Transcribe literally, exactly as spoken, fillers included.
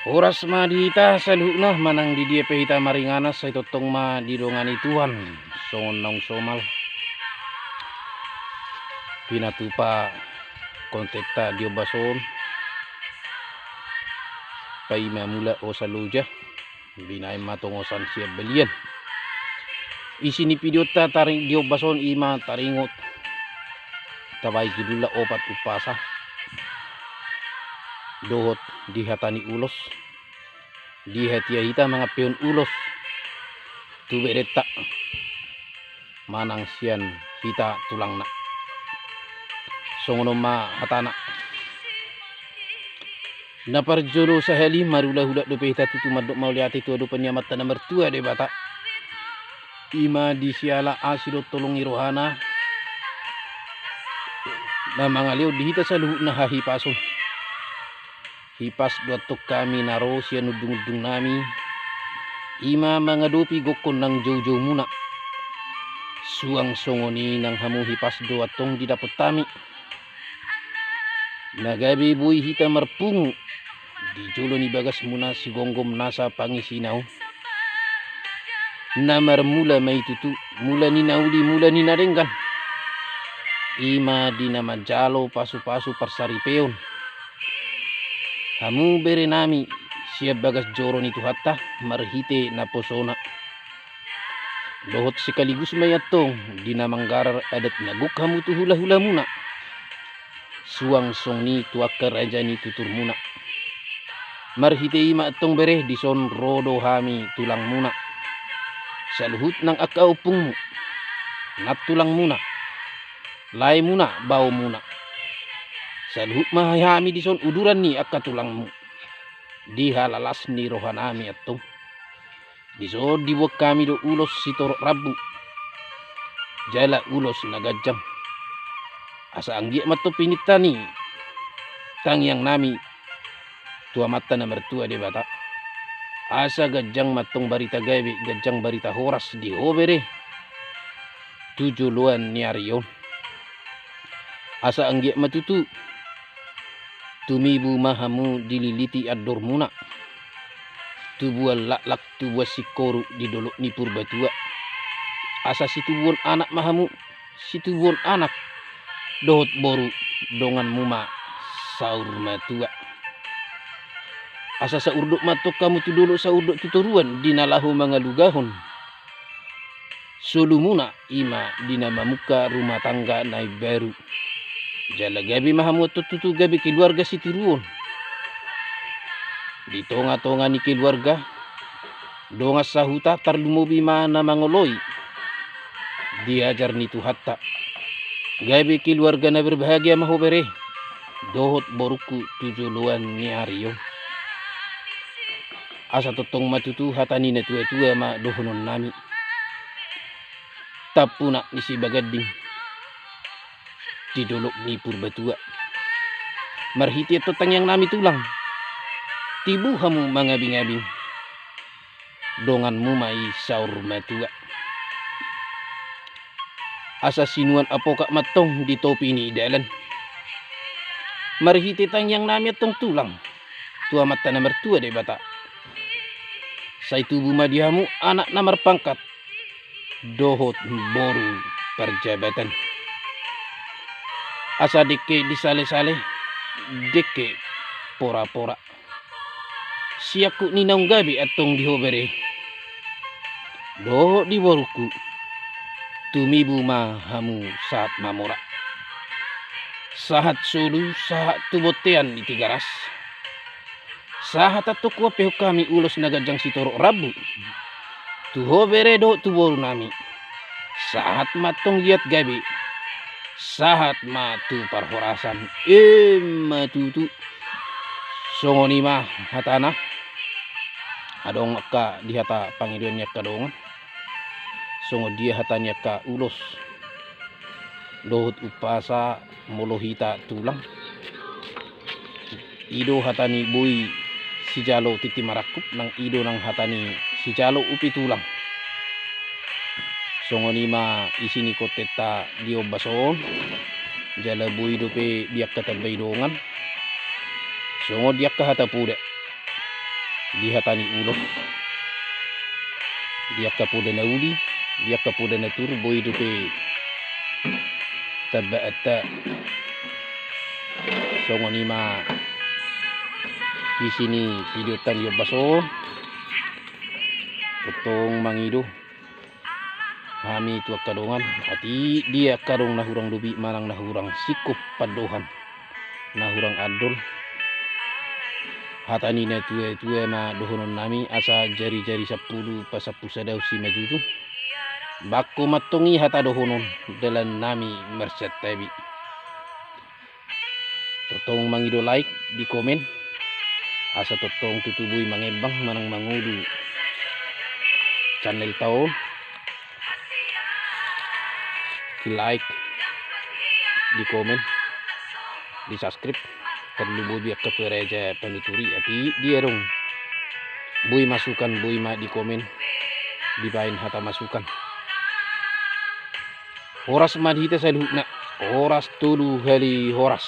Horas ma di hita saluhutna, manang di dia pe hita maringanan, sai tongtong ma didongani Tuhan. Songon naung somal pinatupa kontenta di ombas on, paima mula osa loja, binaen ma tongosan sian balian. Isi ni videonta taring di ombas on ima taringot tabaen judulna Opat Umpasa dohot di hata ni ulos. Di hatiha hita mangampehon ulos tu berenta manang sian hita tulangna. Songon on ma hatana. Na parjolo sahali, marhulahula dope hita tutu mandok mauliate tu adopan ni Amanta na martua Debata. Ima di siala asi dohot holong ni rohana na mangalehon di hita saluhutna hahipason. Hipas do antong hami na ro sian undungundungnami, ima mangadopi gokhon nang joujoumuna. Suang songon i nang hamu hipas do antong didapot hami. Na gabe boi hita marpungu di jolo ni bagasmuna sigomgom nasa pangisina on. Na marmula ma i tutu, mula ni na uli, mula ni na denggan. Ima di na manjalo pasupasu parsaripeon hamu berenami sian bagas joro ni Tuhanta marhite naposona. Dohot sekaligus ma i antong di na manggarar adat na gok hamu tu hulahulamuna. Suang songon i tu angka raja ni tuturmuna. Marhite i ma antong bere, dison ro do hami tulangmuna. Saluhut nang angka ompungmu, nantulangmuna, laemuna, baomuna. Saluhut ma hami dison uduran ni angka tulangmu. Di halalas ni rohanami antong. Dison diboan hami do ulos sitorop rambu jala ulos na ganjang. Asa anggiat ma antong pinintani tangiangnami tu Amanta na martua Debata. Asa ganjang ma antong barita gabe, ganjang barita horas di ho bere tu joloan ni ari on. Asa anggiat ma tutu tumibu ma hamu dililiti andormuna, tubuan laklak, tubuan singkoru di dolok ni Purbatua. Asa situbuon anak ma hamu, situbuon anak dohot boru, donganmu ma saur matua. Asa saurdot ma antong hamu tu dolok, saurdot tu toruan di na laho mangalugahon solumuna, ima di na mamungka rumah tangga na imbaru. Jala gabe ma hamu antong tutu gabe keluarga sitiruon. Di tongatonga ni keluarga, dongan sahuta, tarlumobi ma na mangoloi di ajar ni Tuhanta. Gabe keluarga na berbahagia ma ho bere dohot borungku tu joloan ni ari on. Asa tongtong ma tutu hata ni natuatua ma dohononnami. Tampunak ni Sibaganding di dolok ni Purbatua. Marhite antong tangiangnami tulang, tibu hamu mangabingabing, donganmu ma i saur matua. Asa sinuan apokat ma antong di topi ni dalan. Marhite tangiangnami antong tulang tu Amanta na martua Debata, sai tubu ma di hamu anak na marpangkat dohot boru parjabatan. Asa dengke di salesale, dengke porapora. Siangkup ni naung gabe antong di ho bere dohot di borungku, tumibu ma hamu sahat mamora. Sahat solu, sahat tu bontean ni Tigaras. Sahat antong huampehon hami ulos na ganjang sitorop rambu tu ho bere dohot tu borunami. Sahat ma antong liat gabe, sahat ma tu parhorasan. Emma tutu. Songon i ma hatana. Adong angka di hata pangidoan ni angka dongan, songon dia hata ni angka ulos dohot umpasa molo hita tulang. I do hata ni boi sijalo tintin marangkup, nang i do nang hata ni sijalo upi tulang. Songon i ma isi ni kontenta di ombas on. Jala boi dope di angka tambai dongan, songon di angka hata poda. di hata ni ulos, di angka poda na uli, di angka poda na toru, boi dope tambaanta songon i ma isi ni videonta di ombas on. Tongtong mangido hami tu angka dongan, atik dia angka dongan na hurang lobi manang na hurang singkop pandohan, na hurang andor. Hata ni na tua-tua ma dohonon nami, asa jari-jari sampulu pasampulu sada simanjujung. Bangko ma antong i hata dohonon, dalan nami marsantabi. Tongtong mangido like di komen, asa tongtong tutu boi mangembang manang mangolu channelta on. Di like, di komen, di subscribe. Tarlumobi angka pereja panuturi, atik dia adong boi masukan, boi ma di komen, dibaen hata masukan. Horas ma di hita saluhutna. Horas tolu hali horas.